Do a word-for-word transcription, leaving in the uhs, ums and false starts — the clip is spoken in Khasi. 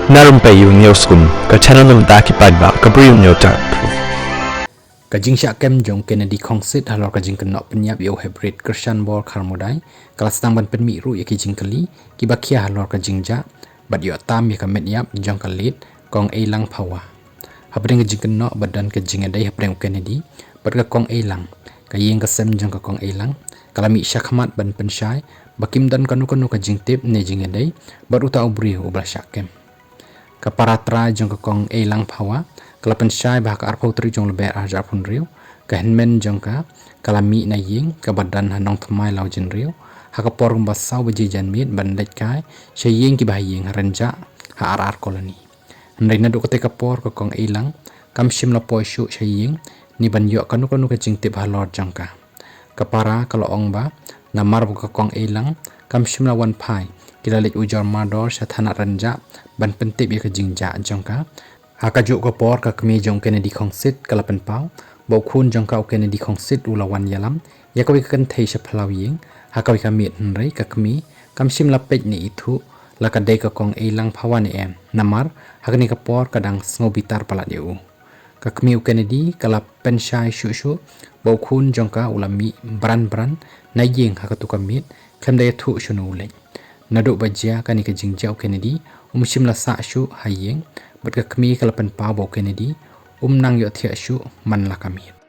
Na Rympei U News Kum, ka channel na bynta ki paidbah ka Bri U News Tap. Ka jingshah kem jong Kennedy Khongsit halor ka jingkynnoh pynïap ïa u Hybrid Krishan Bor Kharmudai ka la sdang ban pynmih ruh ïa ki jingkylli kiba khia halor ka jingjia bad ïoh tam ïa ka met ïap jong ka late Kong Eilang Phawa. Hapdeng ka jingkynnoh ba don ka jingïadei hapdeng u Kennedy bad ka Kong Eilang, ka ïing ka sem jong ka Kong Eilang ka la mih shakhmat ban pynshai ba kim don kano kano ka jingtip ne jingïadei bad uta u briew uba la shah kem. Ka para trai jong ka Kong Eilang Phawa ka la pynshai ba ha ka arphew tarik jong u Lber arhajar arphew hynriew ka hynmen jong ka ka la mih na ïing kaba don ha Nongthymmai Lawjynriew ha ka por kumba saw baje janmiet ban leit kai sha ïing kiba ha ïing ha Rynjah ha R R Colony. Hynrei naduh katei ka por ka Kong Eilang kam shym la poi shuh sha ïing ne ban ïoh kano kano ka jingtip halor jong ka. Ka para ka la ong ba namar ba ka Kong Eilang kam shym la wan phai, ki la leit ujor mardor sha thana Rynjah ban pyntip ïa ka jingjia jong ka. Ha kajuh ka por ka kmie jong u Kennedy Khongsit ka la pynpaw ba u khun jong ka u Kennedy Khongsit u la wan ïalam ïa kawei ka kynthei sha phyllaw ïing, ha kawei ka miet, hynrei ka kmie kam shym la peit ne ithuh la ka dei ka Kong Eilang Phawa ne em, namar ha kane ka por ka dang sngew bitar palat ïa u. Ka kmie u Kennedy ka la pynshai shuh shuh ba u khun jong ka u la mih bran bran na ïing ha katu ka miet, khlem da ïathuh shano u leit. Naduh ba jia kane ka jingjia u Kennedy um shym la sah shuh ha ïing, bad ka kmie ka la pynpaw ba u Kennedy um nang ïohthiah shuh man la ka miet.